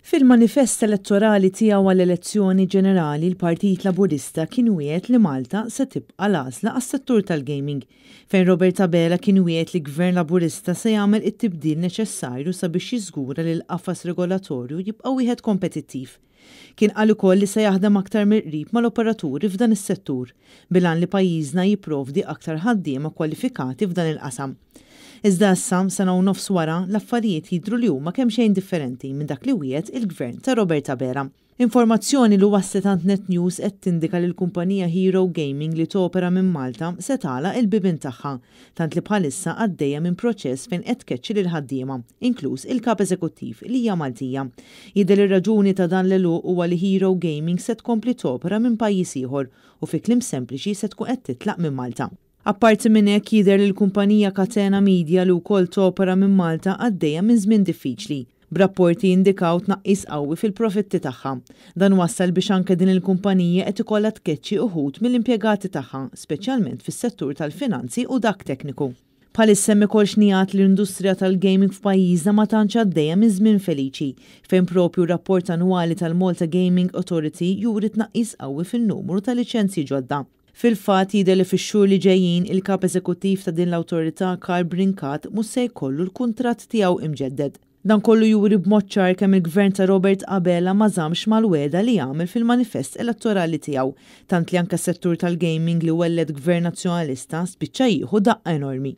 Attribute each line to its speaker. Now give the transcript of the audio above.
Speaker 1: Fil-manifest elettorali tiegħu għall-elezzjoni ġenerali l-Partit Laburista kien wiegħed li Malta se tibqa' l-għażla għas-settur tal-gaming, fejn Robert Abela kien wiegħed li Gvern Laburista se jagħmel it-tibdil neċessarju sabiex jiżgura li l-qafas regolatorju jibqa' wieħed kompetittiv. Kien qal ukoll li se jaħdem aktar mill-qrib mal-operaturi f'dan is-settur, bil-għan li pajjiżna jipprovdi aktar ħaddiema kwalifikati f'dan il-qasam. Iżda issa, sena u nofs wara, l-affarijiet jidhru li huma kemxejn differenti minn dak li wiegħed il-Gvern ta' Robert Abela. Informazzjoni li waslet għand Net News qed tindika li l-kumpanija Hero Gaming li topera minn Malta se tagħlaq il-bibien tagħha, tant li bħalissa għaddejja minn proċess fejn qed tkeċċi lill-ħaddiema, inkluż il-Kap Eżekuttiv li hija Maltija. Jidher li r-raġuni ta' dan l-għeluq huwa li Hero Gaming se tkompli topera minn pajjiż ieħor u fi kliem sempliċi se tkun qed titlaq minn Malta. Apparti minn hekk jidher li l-kumpanija Catena Media li wkoll topera minn Malta għaddejja minn żmien diffiċli, b'rapporti jindikaw tnaqqis qawwi fil-profitti tagħha. Dan wassal biex anke din il-kumpanija qed ikollha tkeċċi uħud mill-impjegati tagħha, speċjalment fis-settur tal-finanzi u dak tekniku. Bħalissa hemm ukoll xnigħat li l-industrija tal-gaming f'pajjiżna ma tantx għaddejja minn żmien feliċi, fejn propju r-rapport annwali tal-Malta Gaming Authority juri tnaqqis qawwi fin-numru ta' liċenzji ġodda. Fil-fatt jidher li fix-xhur li ġejjin il-Kap Eżekuttiv ta' din l-awtorità Karl Brincat mhux se jkollu l-kuntratt tiegħu imġedded. Dan kollu juri b'mod ċar kemm il-Gvern ta' Robert Abela ma żammx mal-wegħda li għamel fil-manifest elettorali tiegħu, tant li anke s-settur tal-gaming li welled Gvern Nazzjonalista spiċċa jieħu daqqa enormi.